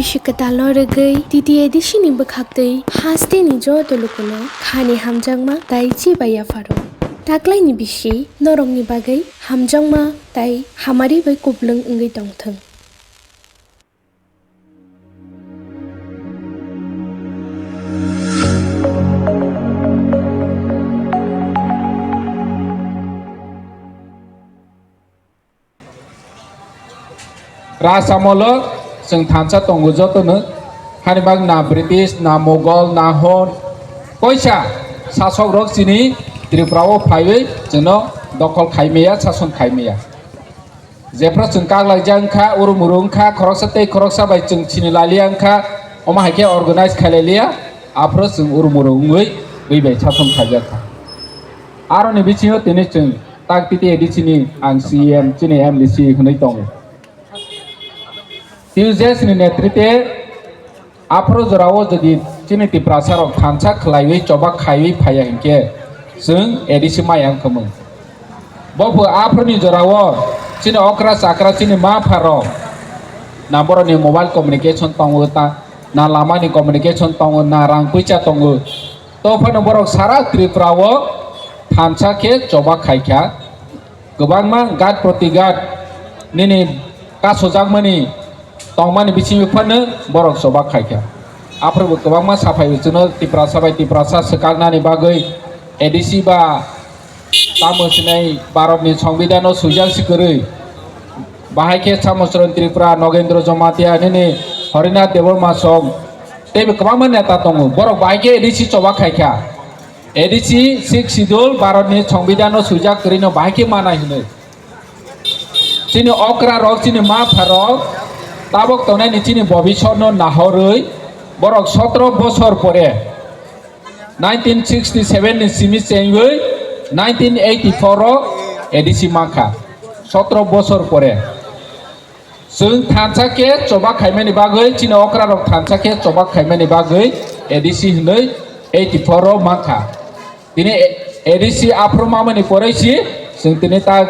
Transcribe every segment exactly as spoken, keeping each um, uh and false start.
Bisi kwtalno rwgwi T T A D C ni bwkhaktwi hasteni joto lukuno khani hamjakma tei chibai yapharo. Taklaini bisi norokni bagwi hamjakma tei hamari bai kuplung wngwi tongthwng. Raj amolo chwng thansa tongo jotono, hani bak na British, na Mughal, na Hun, koisa sasokrok chini Tripura o phaiwi chwngno dokhol khaimaya, sason khaimaya. Jephru chwng kaklaijak wngkha, urumuru wngkha, khoroksa tei khoroksa bai chwng sini lailiya wngkha, omo hai khe organize khailailia, aphuru chwng urumuru wngwi bui bai sason khaijak kha. Aroni bisingo tini chwng tak T T A D C ni ang C E M, chini M D C hwnwi tongo. T U J S ni netritwe aphuru jorao jodi chini Tiprasa rok thansa khlaiwi choba khaiwi phaiya hinkhe chwng A D C maya wngkha mung. Bo bo aphuruni jorao chini okra chakra chini ma pha rok na borokni mobile communication tongo ta, na lamani communication tongo, na rang puisa tongo. To phano borok sara Tripura o thansa khe choba khaikha. Kwbangma gat proti gat nini kasojakmani tongmani bisingo phano borok choba khaikha. Aphuru bo kwbangma saphai chwngno Tiprasa bai Tiprasa swkaknani bagwi A D C ba tamo sinai Bharatni Songbidanno swijak si kwrwi. Bahai khe Samochron Tripura, Nogendro Jamatia, nini Harinath Debbarma song teibo kwbangma neta tongo. Borok bahai khe A D C choba khaikha. A D C Sixth Schedule Bharatni Songbidanno swijak kwrwino bahai khe manai hwnwi. Chini okra rok, chini ma pha rok tabok tongnai ni chini bobisor no nahorwi borok sotro bosor pore nineteen sixty seven ni simi chengwi nineteen eighty four o A D C mankha. Sotro bosor pore. Chwng thansa khe choba khaimani bagwi, chini okra rok thansa khe choba khaimani bagwi A D C hwnwi eighty four o mankha. Tini A D C aphuru mamani poroi si chwng tini ta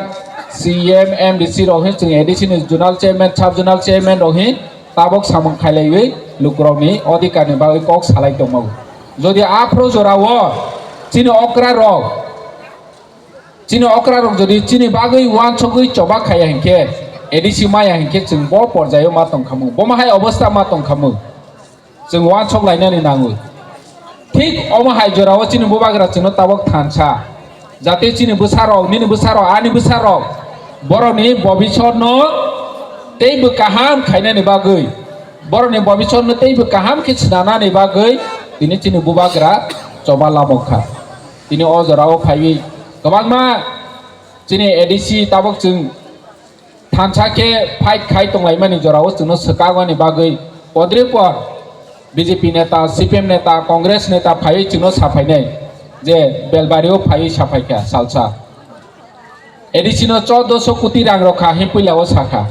C M, M D C rok hin chwng A D C ni zonal chairman, sub zonal chairman rok hin tabok samung khailaiwi lukurokni odhikar ni bagwi kok salai tongmao. Jodi aphuru jorao chini okra rok Chini okra rok jodi chini bagwi uansugwi choba khaiya hinkhe, A D C maya hinkhe chwng bo porjaio ma tongkhamu, bo ma hai obostha ma tongkhamu, chwng uansuk lainani nango. Thik omo hai jorao chini bubagra chwngno tabok thansa, jate chini bwsarok, nini bwsarok, ani bwsarok borokni bobisotno teibo kaham khainani bagwi, borokni bobisotno teibo kaham khe swnanani bagwi tini chini bubagra choba lamokha. Tini o jorao phaiwi kwbangma chini A D C tabok chwng thansa khe fight khai tonglaimani jorao chwngno swkakmani bagwi podripor B J P neta, C P M neta, Congress neta phaiwi chwngno saphainai je Belbario phaiwi saphaikha salsa. A D C no chordoso koti rang rokha hin puila o sakha.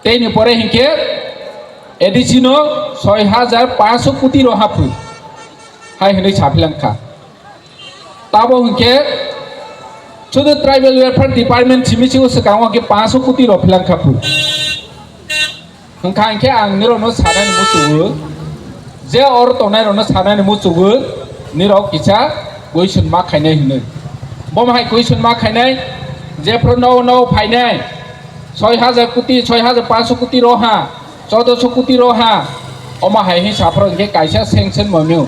Teini pore hinkhe A D C no soi hajar panso koti roha phu hai hinwi saphilang kha. Tabo hinkhe sudu Tribal Welfare Department simi singo swkango hinkhe panso koti rok philang kha phu. Hwnkha hinkhe ang nirokno sanani muchungo, je oro tongnairokno sanani muchungo, nirok kisa question ma khainai hinwi. Bomo hai question ma khainai, jephru nogo nogo phainai, soi hajar koti, soi hajar panso koti roha, chordoso koti roha, omo hai hin saphuru hinkhe kaisa sanction memo,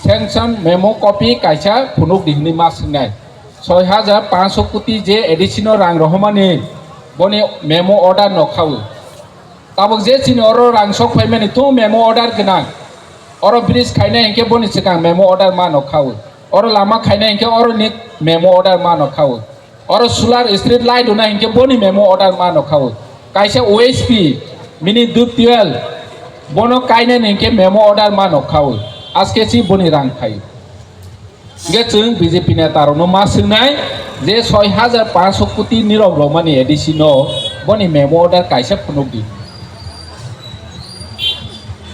sanction memo copy kaisa phunukdi hinwi ma swngnai. Soi hajar panso koti je A D C no rang rohormani, boni memo order no khaui. Tabuk je chini oro rang sok phaimani thu memo order gwnang. Oro bridge khainai hinkhe boni swkang memo order ma no khaui. Oro lama khainai hinkhe oroni memo order ma no khaui. Oro solar street light rwna hinkhe boni memo order ma no khaui. Kaisa O S P, mini dub twelve, bono kainani hinkhe memo order ma no khaui. Aske si boni rang khai. Hinkhe chwng B J P netarokno ma swngnai je soi hajar panso koti nirok romani A D C no boni memo order kaisa phunukdi.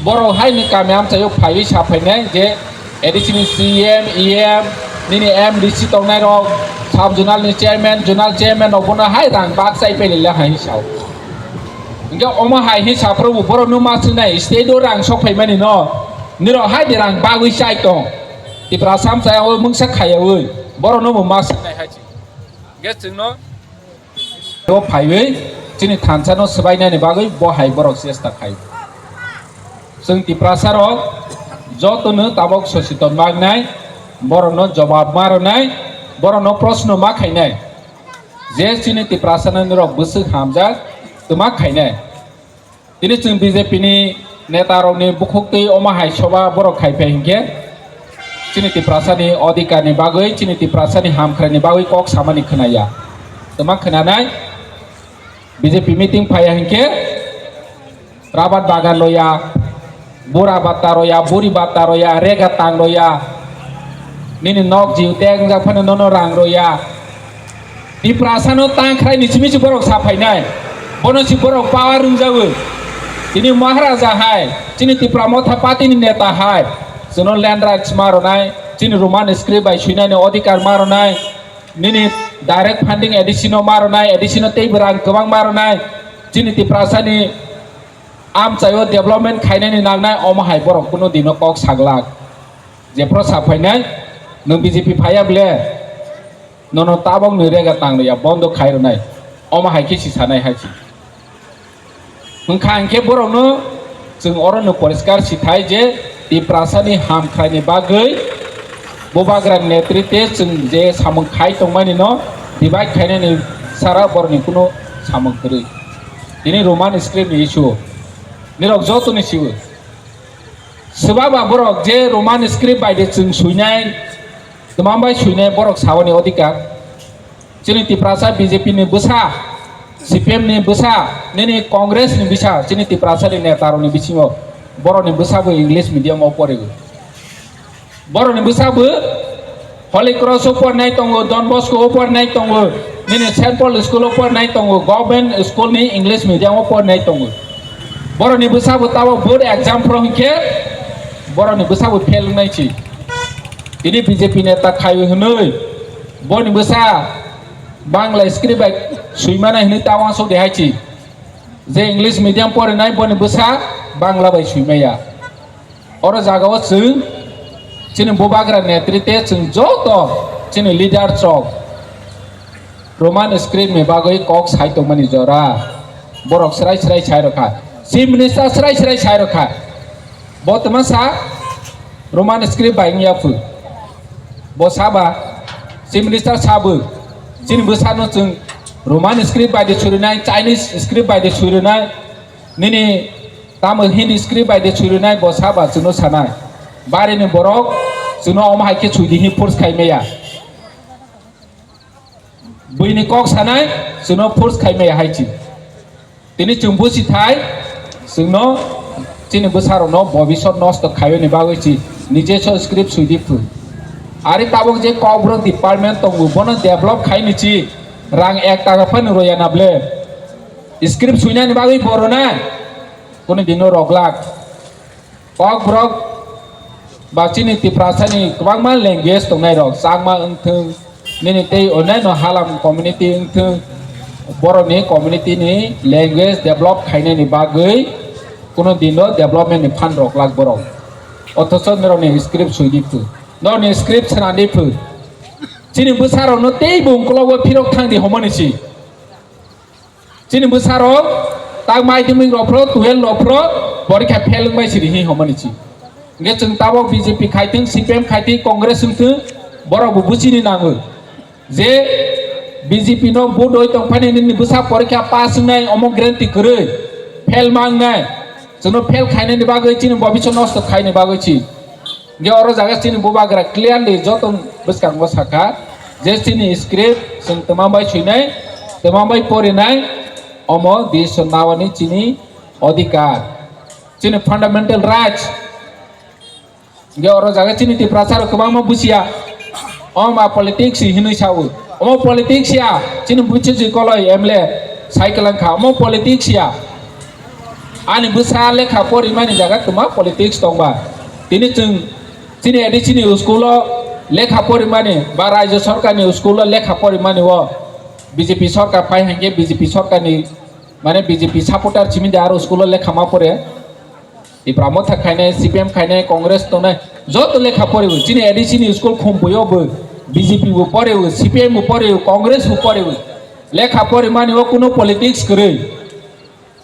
Borok haini kami amchaio phaiwi saphainai je A D C ni C M, E M, nini M D C tongnairok, sub zonal ni chairman, zonal chairman rok bono hai rang bak chai pailai hai sao. Hingke omo hai hi saphuru bo borok no ma swngnai state o rang sok phaimani no. Nirok hai de rang bagwi chai tong. Tipra samsaya o mungsa khaya wi. Borok no bo ma swngnai hai chi. Hingke chwng no o phaiwi chini thansa no swbainani bagwi bo hai borok chesta khai. Chwng Tiprasa rok joto no tabok sochiton magnai, borok no jobab ma rwnai, borok no proshno ma khainai. Je chini Tiprasa no nirok bwswk hamjak twma khainai. Tini chwng B J P ni neta rok ni bukhuk twi omo hai soba borok khai phai hinkhe chini Tiprasa ni odhikar ni bagwi, chini Tiprasa ni hamkrai ni bagwi kok samani khwnaya. Twma khwnanai B J P meeting phaiya hinkhe rabat bagan roya, bura batta roya, buri batta roya, rega tang roya, nini nok jiu teng jak phano nono rang roya. Tiprasa no tang khrai ni simi si borok sa phainai. Bono si borok power rwngjago. Tini Maharaja hai, chini Tipra Motha Party ni neta hai, chwngno land rights ma rwnai, chini Roman script bai swinani odhikar ma rwnai, nini direct funding A D C no ma rwnai, A D C no teibo rang kwbang ma rwnai, chini Tiprasa ni amchaio development khainani nangnai, omo hai borok kuno dino kok saglak. Jephru sa phainai, nwng B J P phaiya ble, nono tabok ni rega tang ya bondo khai rwnai, omo hai khe si sanai hai si. Hwnkha hinkhe borokno chwng oro no poriskar si thai je Tiprasa ni hamkrai ni bagwi Bubagra ni netritwe chwng je samung khai tongmani no divide khainani sara borokni kuno samung kwrwi. Tini Roman script ni issue nirok joto ni siwi. Swbaba borok je Roman script bai de chwng swinai, twmam bai swinai borok sawani odhikar. Chini Tiprasa B J P ni bwsa, C P M ni bwsa, nini Congress ni bwsa, chini Tiprasa ni neta rok ni bisingo borok ni bwsa bo English medium o porigo. Borok ni bwsa bo Holy Cross o pornai tongo, Don Bosco o pornai tongo, nini Saint Paul school o pornai tongo, government school ni English medium o pornai tongo. Borok ni bwsa bo tabo board exam phro hinkhe borok ni bwsa bo fail wngnai si. Tini B J P neta khai hwnwi boni bwsa Bangla script bai swimana hwnwi ta uansuk de hai si. Je English medium porinai boni bwsa Bangla bai swimaya. Oro jagao chwng chini Bubagra netritwe chwng joto chini leader rok Roman script ni bagwi kok sai tongmani jora. Borok srai srai sai rokha. Chief Minister srai srai sai rokha. Bo twma sa Roman script bai wngya phu. Bo saba Chief Minister sabu chini bwsano chwng Roman script bai de surinai, Chinese script bai de surinai. Nini tamo Hindi script bai de surinai bo saba chwngno sanai. Bari ni borok chwngno omo hai khe sui di hi force khai maya. Buini kok sanai chwngno force khai maya hai chi. Tini chwng busi thai chwngno chini bwsarokno bobisot nosto khaiyoni bagwi chi nije so script sui di phu. Ari tabuk je kokborok department tongo bono develop khai ni chi rang ek taka phano roya na ble. Script suinani bagwi borona kunu dino roglak. Kokborok ba chini Tiprasani kwbangma language tongnai rok, Chakma wngthung, nini tei onnaino Halam community wngthung, borokni community ni language develop khainani bagwi kunu dino development ni phan roglak borok. Othocho norokni script sui di phu, norokni script swnam di phu. Chini bwsarokno teibo ungkologo phirok thang di homoni si. Chini bwsarok tak madhyamik rok phro, twelve rok phro porikha fail wngbai siri hi homani chi. Hingke chwng tabok B J P khaithwng, C P M khaithwng, Congress wngthwng, borok bo buchini nango je B J P no vote doi tongphani nini bwsa porikha pass wngnai omo guarantee kwrwi fail ma wngnai. Chwngno fail khainani bagwi chini bobiswt nosto khaini bagwi chi. Hingke oro jaga chini bubagra clearly joto bwskango sakha je chini script chwng twma bai swinai, twma bai porinai, omo decision nawani chini odhikar, chini fundamental rights. Hingke oro jaga chini Tiprasa rok kwbangma buchiya, omo politics hinwi sao. Omo politics ya, chini buchi ji koloi M L A cycle wngkha, omo politics ya. Ani bwsa lekha porimani jaga kwma politics tongba. Tini chwng chini A D C ni school o lekha porimani ba Rajya Sarkar ni school o lekha porimani o B J P sarkar pai hingke B J P sarkar ni Mane B J P supporter chimi de aro school o lekha ma pore. Tipra Motha khainai, C P M khainai, Congress tongnai, joto lekha poriwi. Chini A D C ni school khumbuyo bo B J P bo poriwi, C P M bo poriwi, Congress bo poriwi. Lekha porimani o kuno politics kwrwi.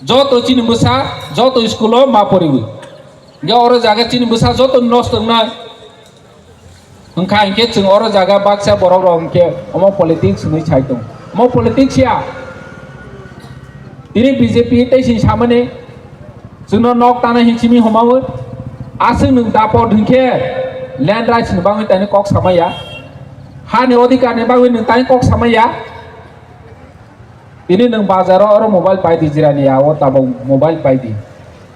Joto chini bwsa, joto school o ma poriwi. Ge oro jaga chini bwsa joto nosto wngnai. Hwnkha hinkhe chwng oro jaga baksa borok rok hinkhe omo politics hinwi sai tongo. Omo politics ya. Tini B J P tei sini samani chwngno nok tana hin simi homawi. Aswk nwng dapot hinkhe land rights ni bagwi tani kok samaya. Hani odhikar ni bagwi nwng tani kok samaya. Tini nwng bazaro oro mobile pai di, jirani ya o tabuk mobile pai di.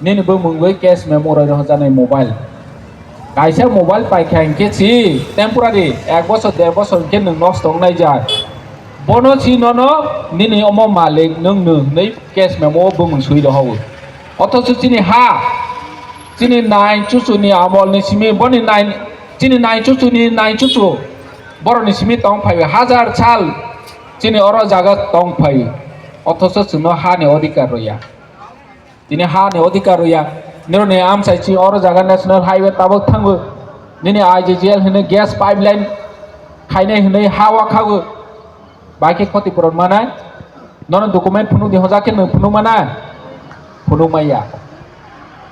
Nini bumung bai cash memo roi rohor janai mobile. Kaisa mobile pai kha hinkhe si temporary ek bosor der bosor hinkhe nwng nosto wngnai ja. Bono si nono nini omo malik nwng nw hwnwi cash memo o bumung swi rohor. Othocho chini ha, chini nai chuchu ni amol ni simi boni nai, chini nai chuchu ni nai chuchu boroni simi tong phai hajar sal. Chini oro jaga tong phai, othocho chwngno ha ni odhikar rwya. Tini ha ni odhikar rwya. Nironi amchai chi oro jaga national highway tabuk thango. Nini I G G L hwnwi gas pipeline khainai hwnwi ha wa khago. Bai khe khoti puron manai. Nono document phunuk di hoja khe nwng phunuk manai. Phunuk maya.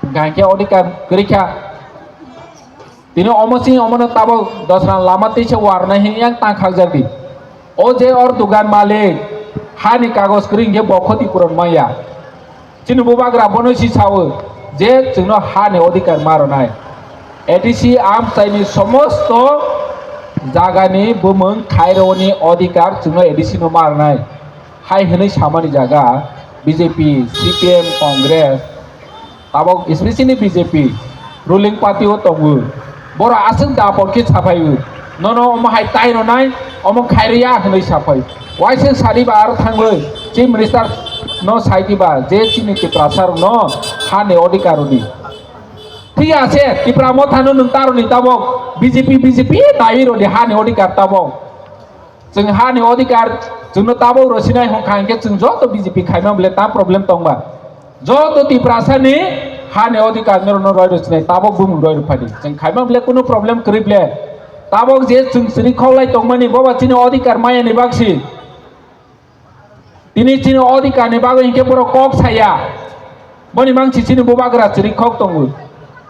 Hwnkha hinkhe odhikar kwrwi kha. Tini omo chini omono tabuk dosra lama tisa warnai hin yang tang khakjak di. O je or dugan malik hani kagoj kwrwi hinkhe bo khoti puron maya. Chini bubagra bono si sao je chwngno hani odhikar ma rwnai. A D C amchaini somosto jagani bumung khaironi odhikar chwngno A D C no ma rwnai. Hai hwnwi samani jaga B J P, C P M, Congress, tabuk especially B J P ruling party o tongo. Borok aswk dapor khe saphai o. Nono omo hai tai rwnai, omo khai rwya hwnwi saphai. Waisa sadi ba aro thangwi Chief Minister no sai di ba je chini Tiprasa rokno hani odhikar rwdi. Thik ase, Tipra Motha no nwng ta rwdi tabuk B J P, B J P naiwi rwdi hani odhikar tabuk. Chwng hani odhikar chwngno tabuk rw sinai hwnkha hinkhe chwng joto B J P khaima bole ta problem tongba. Joto Tiprasa ni hani odhikar norokno roi rw sinai tabuk bumung roi rw phadi. Chwng khaima bole kunu problem kwrwi bole. Tabuk je chwng chwri khoklai tongmani boba chini odhikar maya ni bagsi. Tini chini odhikar ni bagwi hinkhe borok kok saya. Boni mangsi chini bubagra chwri khok tongo.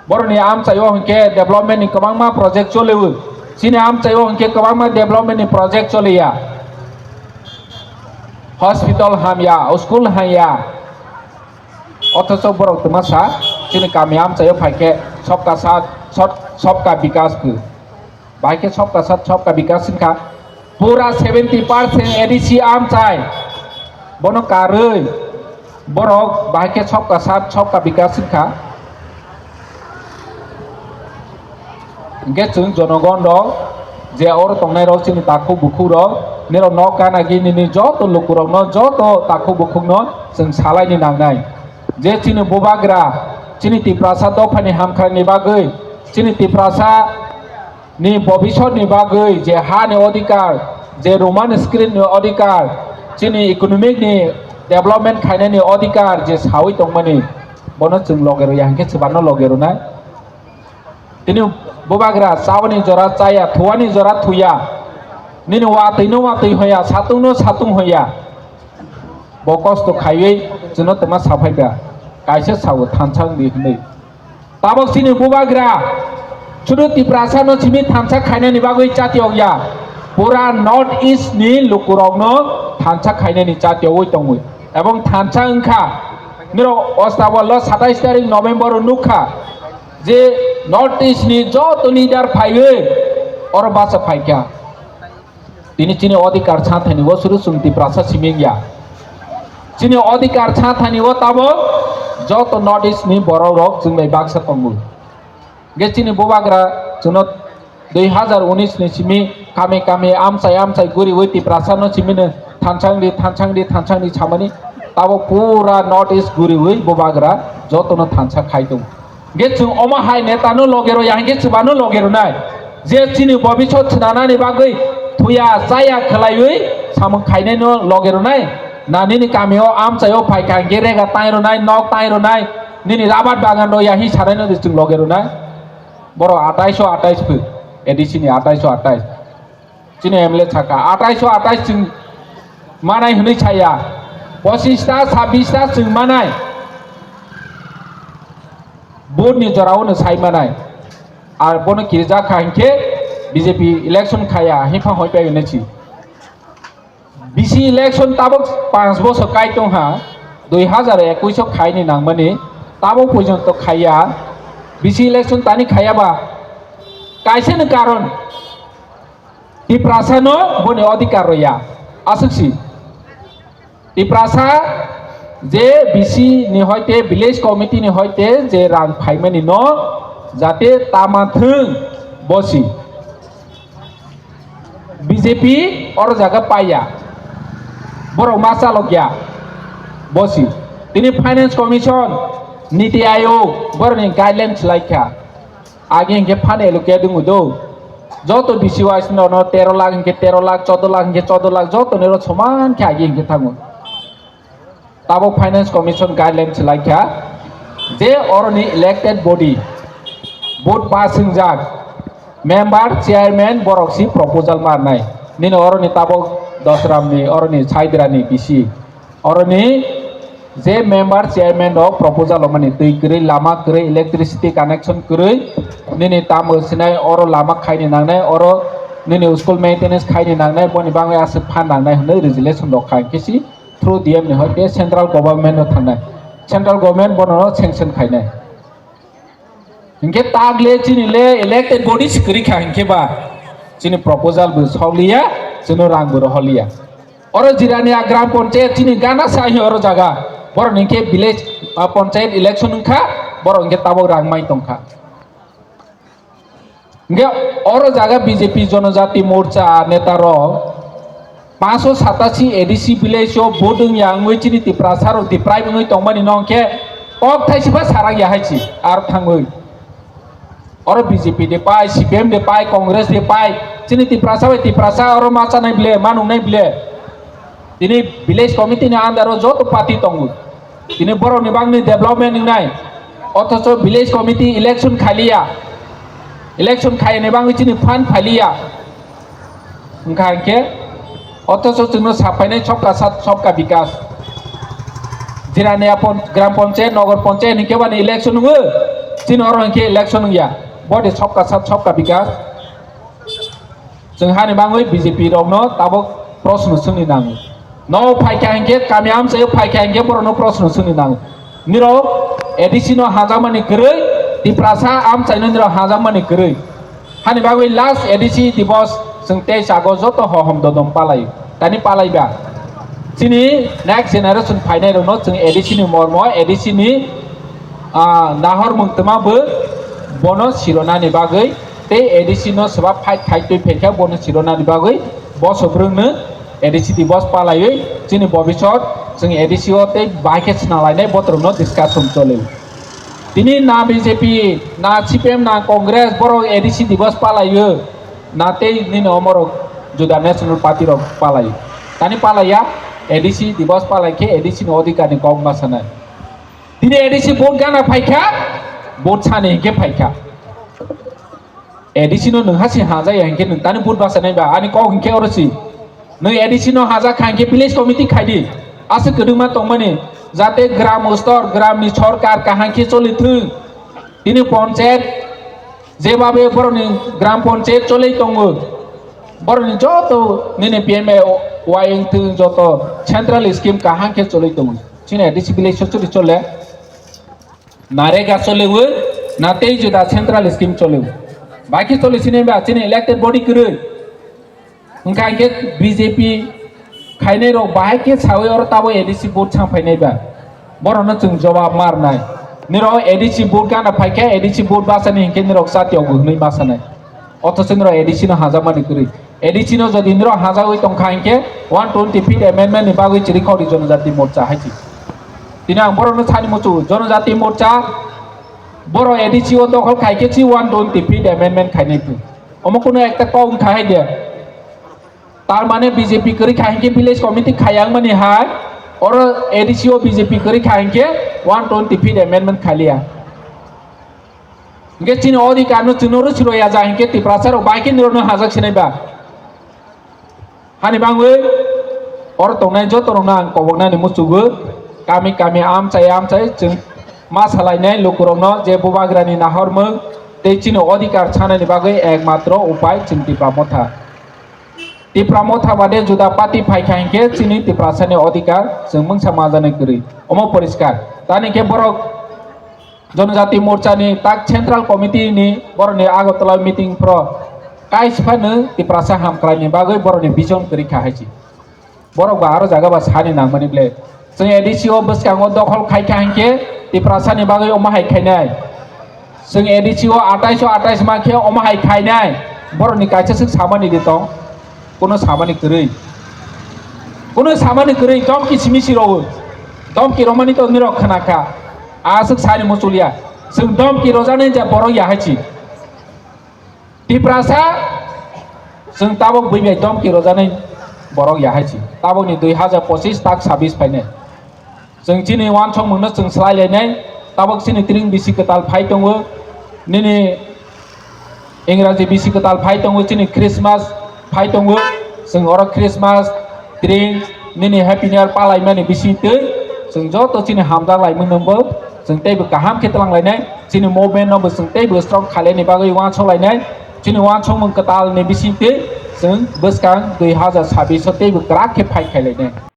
Boroni amchaio hinkhe development ni kwbangma project cholio. Chini amchaio hinkhe kwbangma development ni project choliya. Hospital hamya, school hamya. Othocho borok twma sa chini kami amchaio phaikhe sobka sat, sot-, sobka bikas khe. Bahai khe sobka sat sobka bikas wngkha. Pura seventy percent A D C amchai. Bono karwi borok bahai khe sobka sat sobka bikas wngkha. Hwnkhe chwng jonogon rok je oro tongnai rok chini takhuk bukhuk rok nirok nok gana gini ni joto luku rokno joto takhuk bukhuk no chwng salaini nangnai je chini bubagra chini Tiprasa dophani hamkrai ni bagwi chini Tiprasa ni bobisot ni bagwi je ha ni odhikar, je Roman script ni odhikar, chini economic ni development khainani odhikar je sawi tongmani, bono chwng loge rwya hinkhe chwbano loge rwnai. Tini bubagra chawani jora chaya, thuwani jora thuya, nini watwi no watwi hoya, satung no satung hoya, bo kosto khaiwi chwngno twma saphai ba, kaisa sao thansa wngdi hwnwi. Tabok chini bubagra, sudu Tiprasa no simi thansa khainani bagwi chati okya. Pura North East ni lukurokno thansa khainani chati ogwi tongwi. Ebong thansa wngkha, nirok Ostabal lo satais tarik November o nukha je North East ni joto leader phaiwi oro basa phaikha. Tini chini odhikar sathani o suru chwng Tiprasa siming ya. Chini odhikar sathani o tabo joto North East ni borok rok chwng bai baksa tongo. Ge chini bubagra chwngno dui hazar unis ni simi kami kami amchai amchai guriwi Tiprasa no simi no thansang di thansang di thansang di samani tabo pura North East guriwi bubagra joto no thansa khai tongo. Ge chwng omo hai neta no loge ro ya hingke chwbano loge ro nai. Je chini bobisot swnanani bagwi thuya chaya khwlaiwi samung khainai no loge ro nai. Na nini kamio amchaio phaikha hwnkhe rega tai rwnai, nok tai rwnai, nini rabar bagan rw ya hi sanai no de chwng loge rwnai. Borok atais o atais phu, A D C ni atais o atais. Chini M L A saka, atais o atais chwng manai hwnwi saya. Pochis ta, sabis ta chwng manai. Vote ni jorao no sai manai. Ar bono kirijak kha hinkhe B J P election khaya, himphang hoi pai hwnwi si. B C election tabok panch bosor kai tongha, dui hazar ekush o khaini nangmani, tabok porjonto khaiya, B C election tani khaiya ba, kaisa ni karon, Tiprasa no boni odhikar roya, aswk si. Tiprasa je B C ni hoite, village committee ni hoite je rang phaimani no jate tama thung bosi. B J P oro jaga paiya, borok ma chalokya bosi. Tini Finance Commission, Niti Aayog borokni guidelines laikha. Agi hinkhe phan allocate wngwi do. Joto B C wise no, no tero lakh hinkhe tero lakh, choudo lakh hinkhe choudo lakh, joto ni oro soman khe agi hinkhe thango. Tabok Finance Commission guidelines laikha je oroni elected body, vote pass wngjak member, chairman borok si proposal marnai. Nini oroni tabok Dosram ni, oroni Saidra ni B C. Oroni je member chairman rok proposal rwmani, twi kwrwi, lama kwrwi, electricity connection kwrwi, nini tamo sinai oro lama khaini nangnai, oro nini school maintenance khaini nangnai, boni bagwi aswk phan nangnai hwnwi resolution rok kha, hinkhe si through D M ni hoite central government no thangnai, central government bono sanction khainai. Hinkhe tagle chini le elected body si kwrwi kha hinkhe ba chini proposal bo sokliya, chini rang bo rohorliya. Oro Jirania Gram Panchayat chini gana sa hi oro jaga. Borok hinkhe village, ah, panchayat election wngkha, borok hinkhe tabok rang mai tongkha. Hinkhe oro jaga B J P Jonojati Morcha neta rok panchsho satasi A D C village o vote wngya wngwi chini Tiprasa rok deprive wngwi tongmani no hinkhe kok thaisi ba sarang ya hai si aro thangwi. Oro B J P de pai, C P M de pai, Congress de pai, chini Tiprasa bai Tiprasa oro ma chanai bile, ma nungnai bile. Tini village committee ni under o joto party tongo. Tini borok ni bagni development wngnai. Othocho village committee election khaliya. Election khayani bagwi chini fund phaliya. Wngkha hinkhe, othocho chwngno saphainai Sabka Sath, Sabka Bikas. Jirania pon-, Gram Panchayat, Nogor Panchayat hinkhe bani election wngo, chini oro hinkhe election wngya. Bodi Sabka Sath, Sabka Bikas. Chwng hani bagwi B J P rokno tabok proshno swngni nango. No phaikha hinkhe, kami amchaio phaikha hinkhe borokno proshno swngni nango. Nirok A D C no hajakmani kwrwi, Tiprasa amchaino nirok hajakmani kwrwi. Hani bagwi last A D C Divos chwng teis August joto hohom dodom palai, tani palaiba. Chini next generation phainai rokno chwng A D C ni mormo, A D C ni, ah, nahor mungtwma bo bono sironani bagwi tei A D C no swba fight khai twi phaikha bono sironani bagwi boso brwngno A D C Divos palaiwi chini bobisot chwng A D C o tei bahai khe swnalainai botrokno discussion choli. Tini na B J P, na C P M, na Congress, borok A D C Divos palaio, na tei nini omorok juda National Party rok palaio. Tani palaiya, A D C Divos palai khe A D C ni odhikar ni kok ma sanai. Tini A D C vote gana phaikha, vote sani hinkhe phaikha. A D C no nwng hasi hajaya hinkhe nwng tani vote basa nai ba, ani kok hinkhe oro si. Nwng A D C no haja kha hinkhe village committee khaidi. Aswk kwdwkma tongmani, jate gram stor, gram ni sorkar kaham khe choli thung. Tini panchayat, jebabe borokni gram panchayat choli tongo. Borokni joto nini P M A Y wng thung, joto central scheme kaham khe choli tongo. Chini A D C village so choli chole. Narega choliwi, na tei juda central scheme choliwi. Bahai khe choli sini ba chini elected body kwrwi. Wngkha hinkhe B J P khainai rok bahai khe sawi oro tabo A D C vote sang phainai ba. Borokno chwng jobab marnai. Nirok A D C vote gana phaikhe A D C vote basani hinkhe nirok chati ogo hwnwi masanai. Othocho nirok A D C no hajakmani kwrwi. A D C no jodi nirok hajagwi tongkha hinkhe one twenty fifth amendment ni bagwi chirikhok di Jonojati Morcha hai si. Tini ang borokno sani muchungo, Jonojati Morcha borok A D C o dokhol khai khe si one twenty fifth amendment khainai phu. Omo kunu ekta kok wngkha hai de. Tar mane B J P kwrwi kha hinkhe village committee khayang mani hai. Oro A D C o B J P kwrwi kha hinkhe one twenty fifth amendment khaliya. Hinkhe chini odhikar no chwngno rwchwrwi ya ja hinkhe Tiprasa rok bai khe nirok no hajak sinai ba. Hani bangwi oro tongnai joto rok no ang koboknani muchugo, kami kami amchai amchai chwng ma salainai luku rok no je bubagrani nahormung tei chini odhikar sanani bagwi ekmatro upai chwng Tipra Motha. Tipra Motha bade juda party phaikha hinkhe chini Tiprasani odhikar chwng mungsa majani kwrwi. Omo poriskar. Tani khe borok Jonojati Morchani tak Central Committee ni borokni Agartala meeting pro kaisa phano Tiprasa hamkraini bagwi borokni vision kwrwi kha hai si. Borok ba aro jaga ba sani nangmani ble. Chwng A D C o bwskango dokhol khai kha hinkhe Tiprasani bagwi omo hai khainai. Chwng A D C o atais o atais ma khe omo hai khainai. Borokni kaisa swk samani di tong. Kuno samani kwrwi. Kuno samani kwrwi domki simi si rwo. Domki romani to nirok khna kha. Aswk sani muchulya. Chwng domki rojaknai ja borok ya hai si. Tiprasa, chwng tabok bui bai domki rojaknai borok ya hai si. Tabokni dui hazar pochis tak sabis phainai. Chwng chini uansukmungno chwng swlai lainai. Tabok chini tring bisi kwtal phai tongo. Nini Ingraji bisi kwtal phai tongo, chini Christmas phai tongo. Chwng oro Christmas, tring, nini Happy New Year palaimani bisingtwi chwng joto chini hamjak laimung nungbo chwng teibo kaham khe twlang lainai. Chini movement no bo chwng teibo strong khailani bagwi uansuk lainai. Chini uansukmung kwtal ni bisingtwi chwng bwskang dui hazar sabis o teibo kwrak khe fight khai lainai.